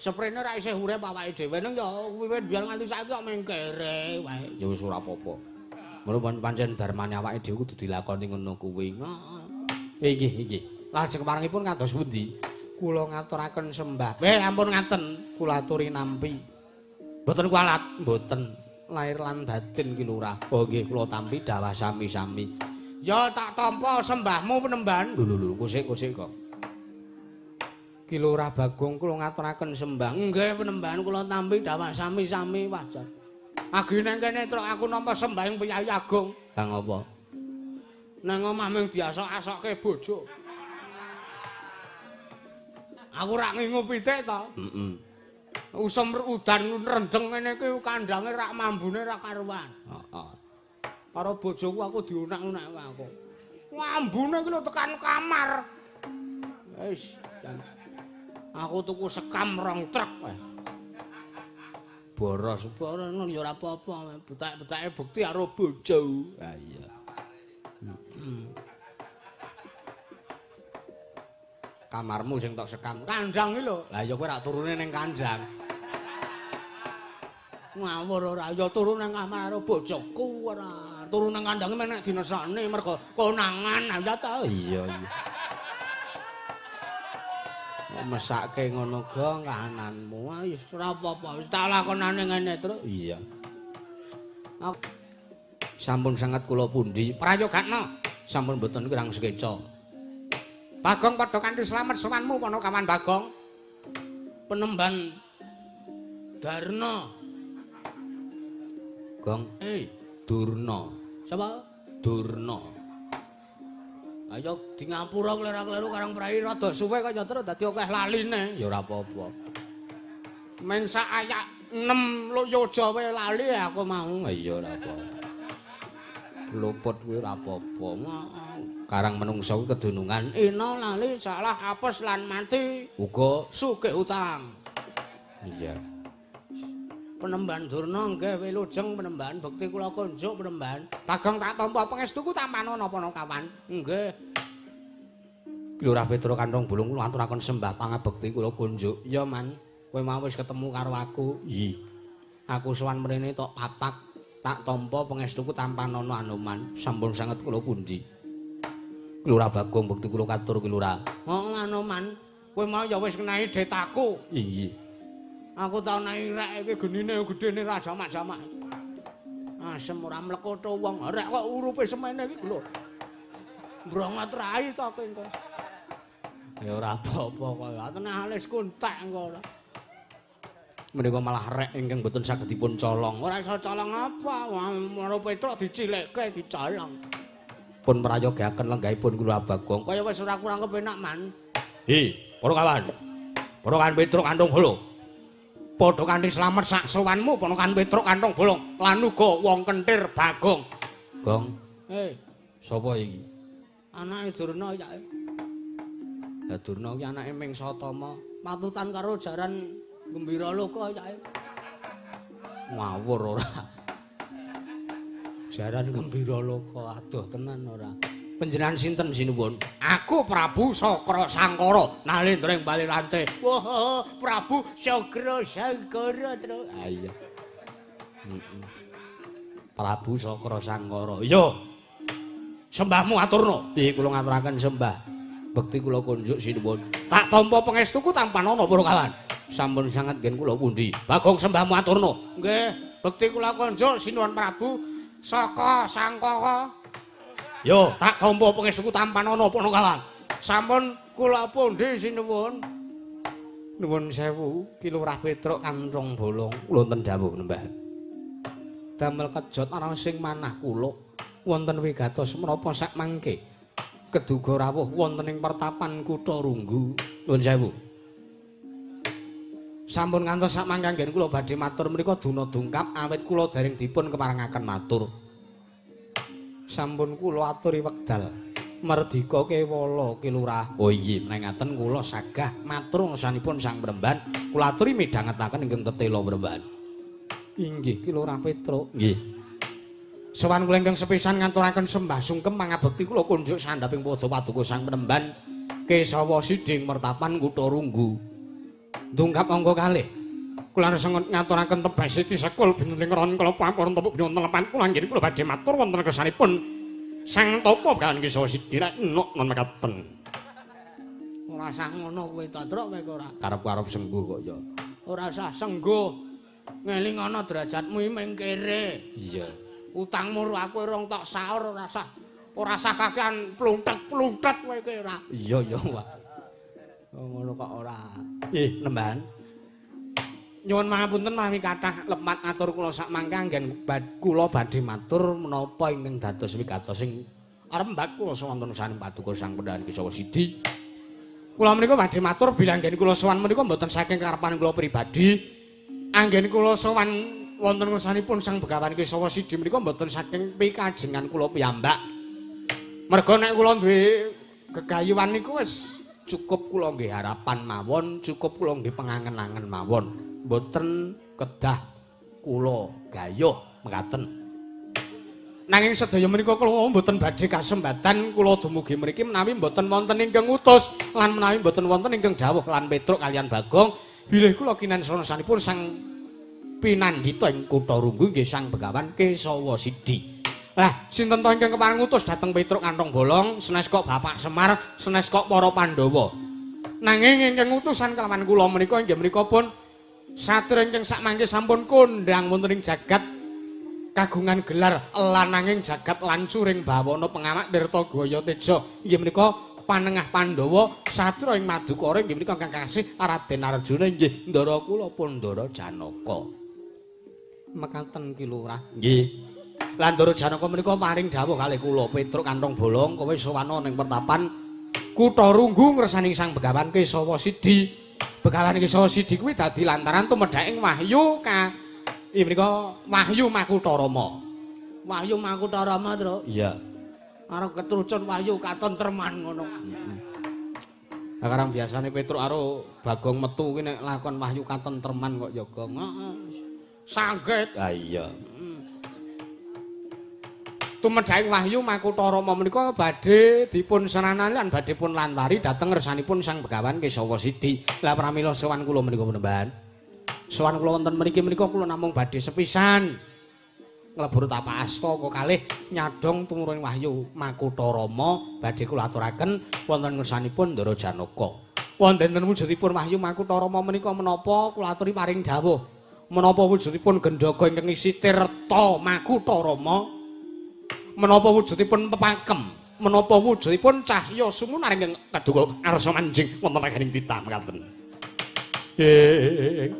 Seprene ra isih urip awake dhewe ning ya wiwit biyen nganti saiki kok mung kere wae. Ya wis ora apa-apa. Mula pancen dharmane awake dhewe kudu dilakoni ngono kuwi. Heeh. Inggih, inggih. Lajeng keparengipun kados pundi? Kula ngaturaken sembah. Ampun ngaten, kula aturi nampi. Mboten kualat, mboten. Lahir lan batin Ki Lurah. Oh nggih, kula tampi dawah sami-sami. Ya tak tampa sembahmu Penemban. Lho lho lho, kosik-kosik kok. Ki Lurah Bagong kula ngaturaken sembah. Nggih Penemban kula tampi dawah sami-sami wajar. Agi nang kene truk aku nampa sembah ing Priyayi Agung. Lah ngopo? Nang omah mung diasok-asokke bojo. Aku rak ngingu pitik to. Heeh. Usum udan rendeng ngene iki kandange rak mambune rak karuan. Heeh. Karo bojoku aku diunak-unak aku. Mambune iki lho tekan kamar. Wis, aku tuku sekam rong truk. Boros, boros ngono ya ora apa-apa. Betak-betake bukti karo bojo. Ha iya. Heeh. Kamarmu sing tok sekam. Kandang iki lho. Lah ya kowe rak turune ning kandang. Ngawur ora ya turu nang kamar karo bojoku ora. Turu nang kandange mek nek dinesakne mergo konangan ya ta. Iya iya. Mesake ngono gong kahananmu. Wis ora apa-apa. Wis tak lakonane ngene terus. Iya. Sampun sanget kula pundi? Prayogatna. Sampun mboten kirang sekeca. Bagong padha kanthi slamet sowanmu Panakawan Bagong. Penemban Darna. Gong, Durna. Sapa? Durna. Ayo di ngapura klera-kleru karang prai rada suwe kaya terus dadi akeh laline. Ya ora apa-apa. Meng sak ayak 6 yoja wae lali aku mau. Iya ora apa-apa. Luput kuwi ora apa-apa. Karang menungsa kuwi kedunungan ina lali salah apes lan mati uga sugih utang. Iya. Penemban Durna nggih wilujeng penemban bekti kula kunjuk penemban. Bagong tak tampa pangestuku tampanono Panakawan. Nggih. Ki Lurah Petruk Kantong Bolong kula aturaken sembah pangabekti kula kunjuk. Iya Man, kowe mau wis ketemu karo aku. Iya. Aku sowan mrene tok papak tak tampa pangestuku tampanono Anoman. Sampun sanget kula pundi. Lurah Bagong bekti kula katur ki Lurah. Oh Anoman, kowe mau ya wis ngenahi detaku. Iya. Aku tau naik rek iki genine gedene ra jamak-jamak. Asem ora mlekoto wong. Rek kok urupe semene iki lho. Mbrongot rai to kowe engko. Ya ora apa-apa kaya tenah alis kuntek engko ora. Menika malah rek ingkang mboten saged dipun colong. Ora iso colong apa? Wong Petruk dicilekke dicolong. Pun prayogaken lenggahipun kula Bagong. Kaya wis ora kurang kepenak Man. Hi, para kawan. Para kawan Petruk Kantong Bolong. Padha kanthi slamet sak sowanmu Ponokan Petruk Kantong Bolong lan uga wong kentir Bagong. Gong. Sapa iki? Anake Durna ya. Ya Durna ki anake Ming Satama, patutan karo jaran Gembira Loka ya. Ngawur ora. Jaran Gembira Loka adoh tenan ora. Panjenengan sinten sinuwun? Aku Prabu Sakra Sangkara, nalendra ing bali lante. Wah, Prabu Sakra Sangkara, Tru. Ah iya. Prabu Sakra Sangkara. Iya. Sembahmu aturna. Piye kula ngaturaken sembah. Bekti kula kunjuk sinuwun. Tak tampa pangestuku tampanana para kawan. Sampun sanget ngen kula pundi. Bagong sembahmu aturna. Nggih, bekti kula kunjuk sinuwun Prabu Sakra Sangkara. Yo, tak tampa pangestuku tampanana Panakawan. Sampun kula pundi sinuwun. Nuwun sewu, Ki Lurah Petruk Kantong Bolong. Wonten dawuh nembah. Damel kejot ana sing manah kula wonten wigatos menapa sak mangke keduga rawuh wonten ing pertapan Kutha Runggu. Nuwun sewu. Sampun ngantos sak mangke anggen kula badhe matur menika duna dungkap awit kula dereng dipun keparengaken matur. Sampun kula aturi wekdal merdika kewala Ki Lurah. Oh inggih, menawi kula sagah matur ngersanipun Sang Premban, kula aturi midhangetaken ingkang tetela Premban. Inggih Ki Lurah Petruk. Nggih. Sowan kula ingkang sepisan ngaturaken sembah sungkem pangabekti kula kunjuk sandhaping pada paduka Sang Premban Kesawa Siding Mertapan Kutha Runggu. Dungkap angka kalih. Kula ngaturaken tebas siti sekul binuling ron kala pampur tepuk binun telepan kula nggih kula badhe matur wonten kersanipun Sang Tapa Begawan Kesawa Sidi rek nok non mekaten. Ora sah ngono kowe ta, Truk, kowe ora. Karep-karep sengguh kok ya. Ora sah sengguh. Ngeling ana derajatmu iki ming kere. Iya. Utangmu aku rong tok saur ora sah. Ora sah kakean pluntet-pluntet kowe iki ora. Iya ya, Pak. Ngono kok ora. Nembahan. Nyuwun pangapunten mawi kathah lepat atur kula sak mangke anggen kula badhe matur menapa ingkang dados wigatos sing arembak kula sawonten saning paduka Sang Pendhahan Kesawa Sidi. Kula menika badhe matur bilih anggen kula sowan menika mboten saking karepan kula pribadi. Anggen kula sowan wonten ngersanipun Sang Begawan Kesawa Sidi menika mboten saking pikajengan kula piyambak. Merga nek kula duwe gegayuhan niku wis cukup kula nggih harapan mawon, cukup kula nggih pengangen-angen mawon. Mboten kedah kula gayuh mekaten. Nanging sedaya menika kula mboten badhe kasembatan kula dumugi mriki menawi mboten wonten ingkang ngutus lan menawi mboten wonten ingkang dawuh lan Petruk kaliyan Bagong bilih kula kinansanipun Sang Pinandita ing Kutha Runggu nggih Sang Begawan Kesawa Sidi. Lah sinten to ingkang kepareng ngutus dhateng Petruk Kantong Bolong senes kok Bapak Semar senes kok para Pandhawa. Nanging ingkang ngutusan kelawan kula menika inggih menika pun satria ingkang sakmangke sampun kondhang wonten ing jagat kagungan gelar lananging jagat lancuring bawana pengamak Tirta Gaya Teja inggih menika panengah Pandhawa satra ing Madukara inggih menika ingkang kasih Raden Arjuna inggih ndara kula pun Ndara Janaka. Mekaten Ki Lurah. Nggih. Lan Ndara Janaka menika paring dawuh kalih kula Petruk Kantong Bolong kowe sowana ning pertapan Kutha Runggu ngresaning Sang Begawan Kesawa Sidi. Begawan Kesawa Sidi kuwi dadi lantaran tumedhaking wahyu ka inggih menika Wahyu Makutharama. Wahyu Makutharama, Tru. Iya. Arep ketrucun wahyu katentreman ngono. Heeh. Lah karang biasane Petruk karo Bagong metu kuwi nek lakon wahyu katentreman kok ya, Gong. Heeh. Sangget. Ha iya. Tumedhaking wahyu Makutharama menika badhe dipun senanani lan badhe pun lantari dhateng ngersanipun Sang Begawan Kesawa Sidi. Lah pramila sowan kula menika penemban. Sowan kula wonten mriki menika kula namung badhe sepisan nglebur tapak asta kok kalih nyadong tumurun wahyu Makutharama badhe kula aturaken wonten ngersanipun Ndara Janaka. Wonten wujudipun wahyu Makutharama menika menapa kula aturi paring dawuh. Menapa wujudipun gendhaga ingkang isi tirta Makutharama? Menapa wujudipun pepakem, menapa wujudipun cahya sumunar ingkang kaduga arsa manjing wonten raganing titah mekaten. Nggih.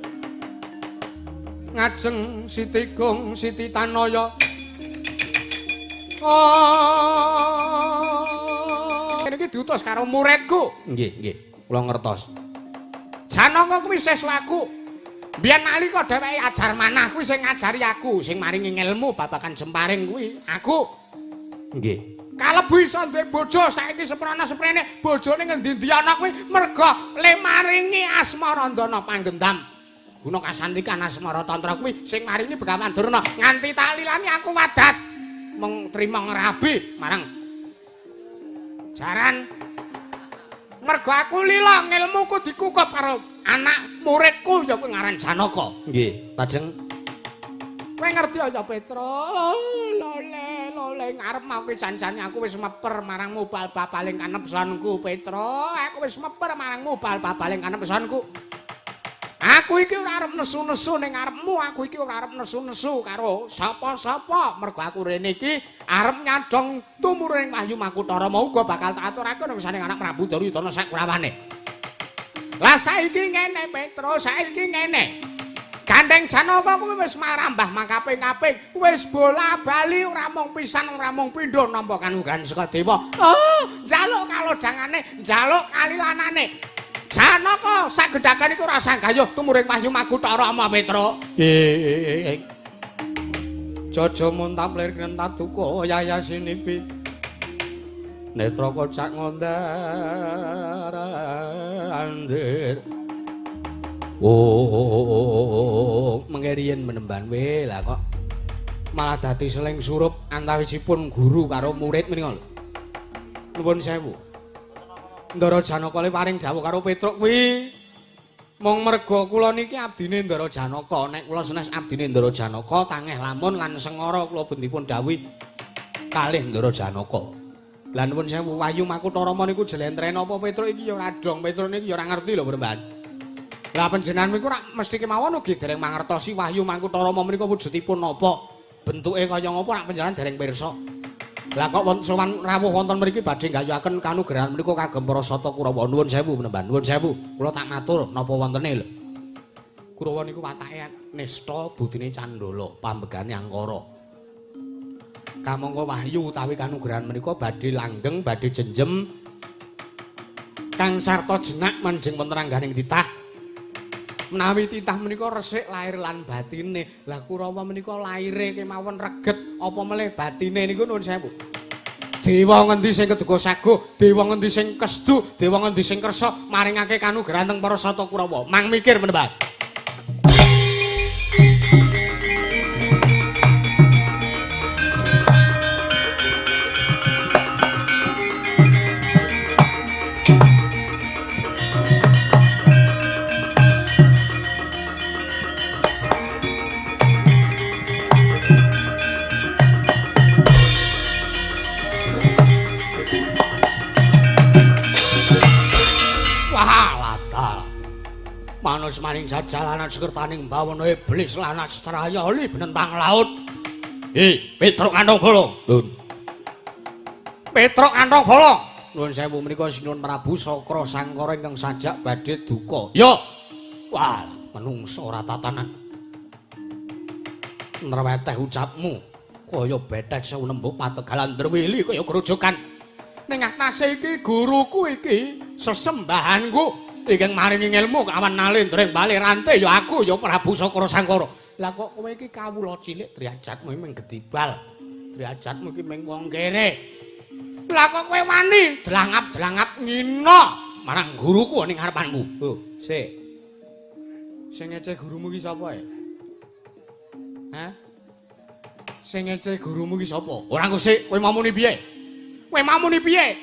Ngajeng Siti Gung Siti Tanaya. Oh, niki diutus karo muridku. Nggih, nggih, kula ngertos. Janaka kuwi siswaku. Biyen nalika dheweke ajar manah kuwi sing ngajari aku, sing maringi ngelmu babagan jemparing kuwi aku. Nggih. Kalebu iso duwe bojo saiki seprana seprene bojone ngendi-endi ana kuwi merga le maringi asmarandana panggendam. Guna kasantikan asmara tantra kuwi sing maringi Begawan Durna nganti tak lilani aku wadat mung trima ngrabi marang jaran. Merga aku lila ngelmuku dikukup karo anak muridku ya kuwi ngaran Janaka. Nggih, lajeng kowe ngerti ya Petro, lole lole ngarep mau ki janjane aku wis meper marang mubal babaling kanepsanku Petro, aku wis meper marang mubal babaling kanepsanku. Aku iki ora arep nesu-nesu ning ngarepmu, aku iki ora arep nesu-nesu karo sapa-sapa. Mergo aku rene iki arep nyadong tumurun wahyu Makutharama uga bakal tak aturake nang saning anak Prabu Duryudana sakurawene. Lah saiki ngene Petro, saiki ngene. Gandeng Janaka kuwi wis marambah makaping-kaping, wis bola-bali ora mung pisan ora mung pindho nampa kanugrahan saka dewa. Oh, njaluk kalodhangane, njaluk kalilanane. Janaka sagedhakan iku ora sanggayuh tumuring wahyu Makutharama Petro. Nggih. Jaja muntap lir krentab duka yayasinipi. Netra kocak ngondar andir. Oh, mengke riyen menemban we lah kok malah dadi seling surup antawisipun guru karo murid menika lho. Nuwun sewu. Ndara Janaka le paring dawuh karo Petruk kuwi mung merga kula niki abdine Ndara Janaka. Nek kula senes abdine Ndara Janaka tangeh lamun lan sengara kula bendipun dawuhi kalih Ndara Janaka. Lah nuwun sewu wahyu Makutharama niku jlentrehne apa Petruk iki ya ora dong, Petruk niki ya ora ngerti lho Bremban. Lah panjenengan niku rak mesti kemawon ugi dereng mangertosi wahyu Makutharama menika wujudipun napa, bentuke kaya ngapa rak panjenengan dereng pirsa. Lah kok wonten sowan rawuh wonten mriki badhe nggayuhaken kanugrahan menika kagem para sata Kurawa. Nuwun sewu Bremban, nuwun sewu. Kula tak matur napa wontene lho. Kurawa niku watake nista budine candala, pambegane angkara. Kamangka wahyu utawi kanugrahan menika badhe langgeng, badhe jenjem kang sarta jenak manjing wonten rangganing titah. Menawi titah menika resik lahir lan batine. Lah Kurawa menika laire kemawon reget apa melih batine niku nuwun sewu. Dewa ngendi sing keduga saguh, dewa ngendi sing kesdu, dewa ngendi sing kersa maringake kanugrahan teng para sata Kurawa. Mang mikir menembah. Manus maning jajalanan sekertaning bawana iblis lanat setraya li benentang laut. Hi, Petruk Kantong Bolong. Lun. Petruk Kantong Bolong. Nuwun sewu menika Sinuwun Prabu Sakra Sangkara ingkang sajak badhe duka. Yo. Wah, menungso ora tatanan. Nreweteh ucapmu kaya betet sewu nembuk pategalan drwili kaya grojokan. Ning atase iki guruku iki sesembahanku ingkang maringi ilmu kawan nalendra ing bale rante ya aku ya Prabu Sakra Sangkara. Lah kok kowe iki kawula cilik derajatmu mung gedibal. Derajatmu iki mung wong kere. Lah kok kowe wani dlangap-dlangap ngina marang guruku ning ngarepanmu. Oh, sik. Sing ngece gurumu iki sapa e? Hah? Sing ngece gurumu iki sapa? Ora ngusik, kowe mau muni piye? Kowe mau muni piye?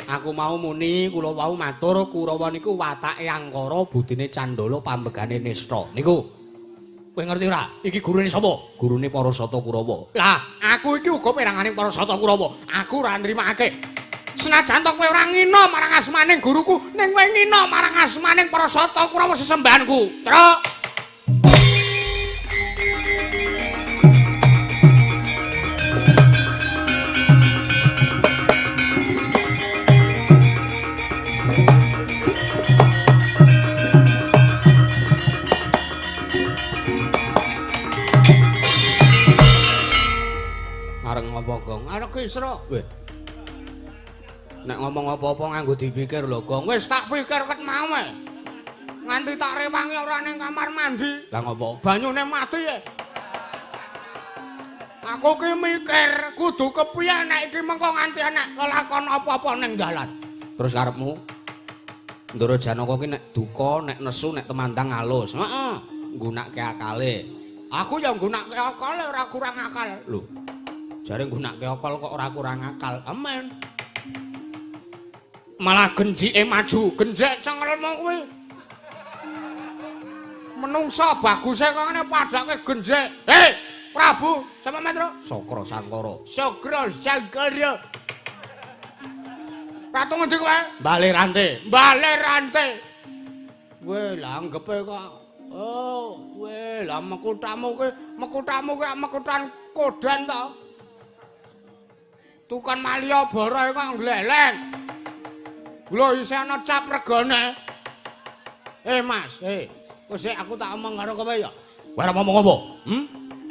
Aku mau muni, kula wau matur Kurawa niku watake Angkara, budine Candala, pambegane Nista. Niku. Kowe ngerti ora? Iki gurune sapa? Gurune para Sata Kurawa. Lah, aku iki uga peranganing para Sata Kurawa. Aku ora nrimakake. Senajan to kowe ora ngina marang asmaning guruku, ning kowe ngina marang asmaning para Sata Kurawa sesembahanku. Truk. Areng apa, Gong? Areng kisra. Weh. Nek ngomong apa-apa nganggo dipikir lho, Gong. Wis tak pikir ket mau e. Nganti tak rewangi ora ning kamar mandi. Lah ngopo? Banyune mati e. Aku ki mikir kudu kepiye nek iki mengko nganti enek lelakon apa-apa ning dalan. Terus karepmu? Ndara Janaka ki nek duka, nek nesu, nek temandang alus. Heeh. Nggunakake akale. Aku ya nggunakake akale ora kurang akal. Lho. Jare nggunakake akal kok ora kurang akal. Amen. Malah genjike maju, genjek cengelmu kuwi. Menungsa baguse kok ngene padake genjek. Hei, Prabu, sapa Metro? Sakra Sangkara. Sakra Sangkara. Ratu ngendi kowe? Bale Rante. Bale Rante. Weh, lah anggepe kok. Oh, weh, lah mekutamu ki, mekutamu ki mekutan kodan to. Tukang Malioboro kok ngleleng. Lho isih ana cap regane. Eh Mas, wis aku tak omong karo kowe ya. Kowe arep ngomong apa?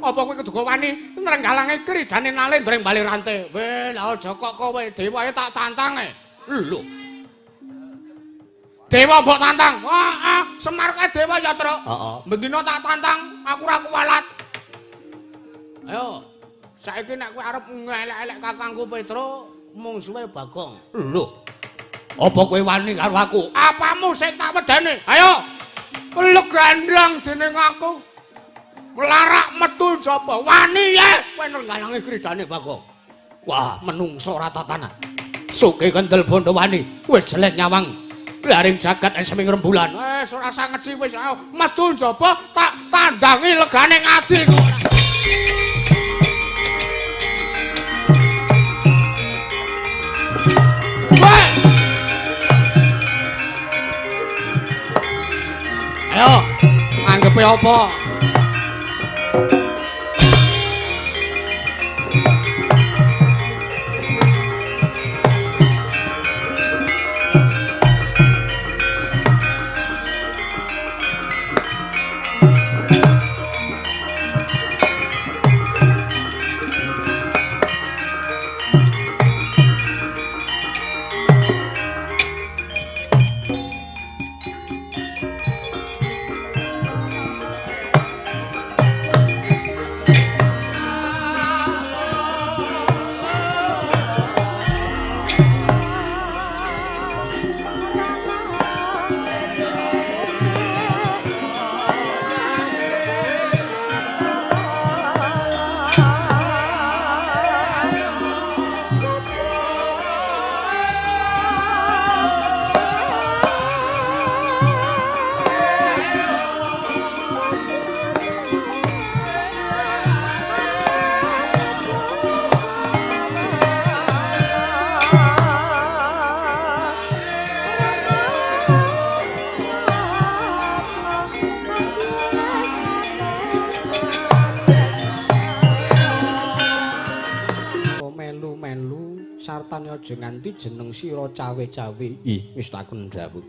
Apa kowe keduga wani nrenggalange kridane Nalendra ing Bale Rante? Weh, lah aja kok kowe dewae tak tantang e. Lho. Dewa mbok tantang. Heeh, Semar kae dewa ya, Truk. Heeh. Bendina tak tantang, aku ora kuwalat. Ayo. Saiki nek kowe arep ngelek-elek kakangku Petro, mungsuhe Bagong. Lho. Apa kowe wani karo aku? Apamu sing tak wedeni? Ayo. Legandang dening aku. Mlarak metu jaba. Wani ye kowe nenggalangi kridane Bagong. Wah, menungso ora tatanan. Suke kendel bondo wani, wis jelek nyawang. Blaring jagat eseming rembulan. Wis ora usah ngeci wis ayo metu jaba tak tandangi legane ngadi kok. Ayo, anggepe apa? Sartane aja nganti jeneng sira cawe-cawe. Ih, wis takon dawuh.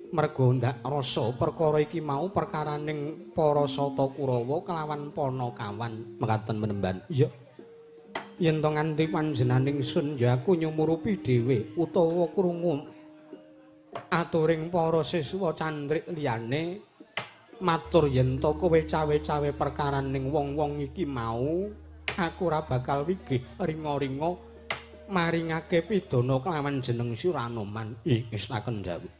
Merga ndak rasa perkara iki mau perkaraning para Sata Kurawa kelawan Panakawan. Mekaten menemban. Iya. Yen to nganti panjenenganing sun ya aku nyumurupi dhewe utawa krungu aturing para siswa candrik liyane matur yen to kowe cawe-cawe perkaraning wong-wong iki mau aku ora bakal wigih ringa-ringa maringake pidana kelawan jeneng sira Anoman. Ih, wis taken dawuh.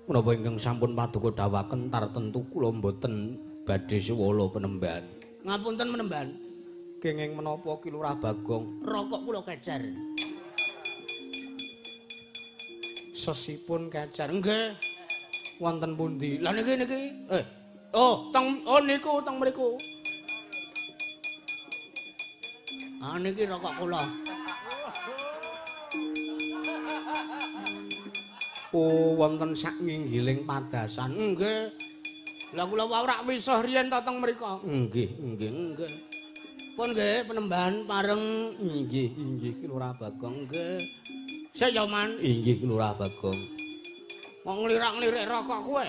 Menapa ingkang sampun paduka dawuhaken tartentu kula mboten badhe suwala penemban. Ngapunten menemban. Kenging menapa Ki Lurah Bagong? Rokok kula kecer. Sesipun kecer. Nggih. Wonten pundi? Lah niki niki. Oh, teng oh niku teng mriku. Ah niki rokok kula. Oh, wonten sak nginggiling padasan. Nggih. Lah kula wau rak wisuh riyen ta teng mriku. Nggih, nggih, nggih. Pun nggih penemban pareng. Nggih, inggih Ki Lurah Bagong. Nggih. Sik ya, Man. Inggih Ki Lurah Bagong. Kok nglirak-nglirik rokok kowe?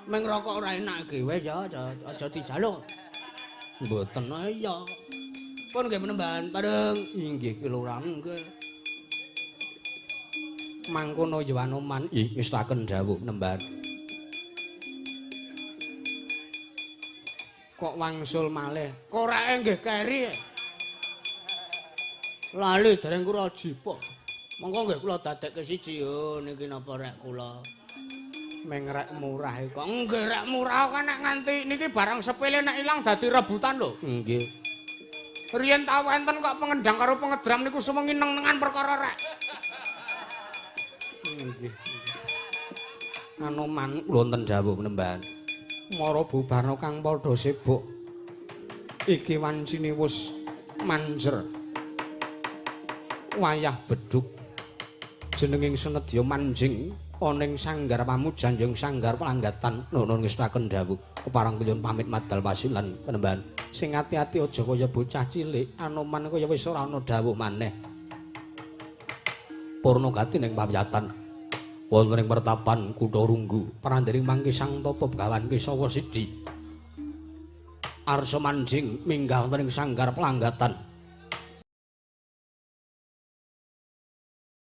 Meng rokok ora enak iki wis ya, aja dijaluk. Mboten iya. Pun nggih penemban pareng. Inggih Ki Lurah. Nggih. Mangkono ya Anoman. Ih, wis taken dawuh nemban. Kok wangsul malih? Koreke nggih keri. Lali dereng kula jipuk. Monggo nggih kula dadekke siji yo niki napa rek kula. Meng rek murah kok. Nggih rek murah kan nek nganti niki barang sepele nek ilang dadi rebutan lho. Nggih. Riyen tau enten kok pengendang karo pengedram niku suwengi neng-nengan perkara rek. Nggih. Anoman kula wonten dawuh penemban. Mara bubarna kang padha sibuk. Iki wancine wis manjer. Wayah bedhug. Jenenging senedya manjing ana ing sanggar pamujan yang sanggar pelanggatan. Nuwun ngestaken dawuh. Kepareng kula pamit madal pasilan penemban. Sing ati-ati aja kaya bocah cilik. Anoman kaya wis ora ana dawuh maneh. Purna gati ning pawiyatan. Wonten ing pertapan Kutha Runggu, prandering mangke Sang Tapa Begawan Kesawa Sidi. Arsa manjing minggah wonten ing sanggar pelanggatan.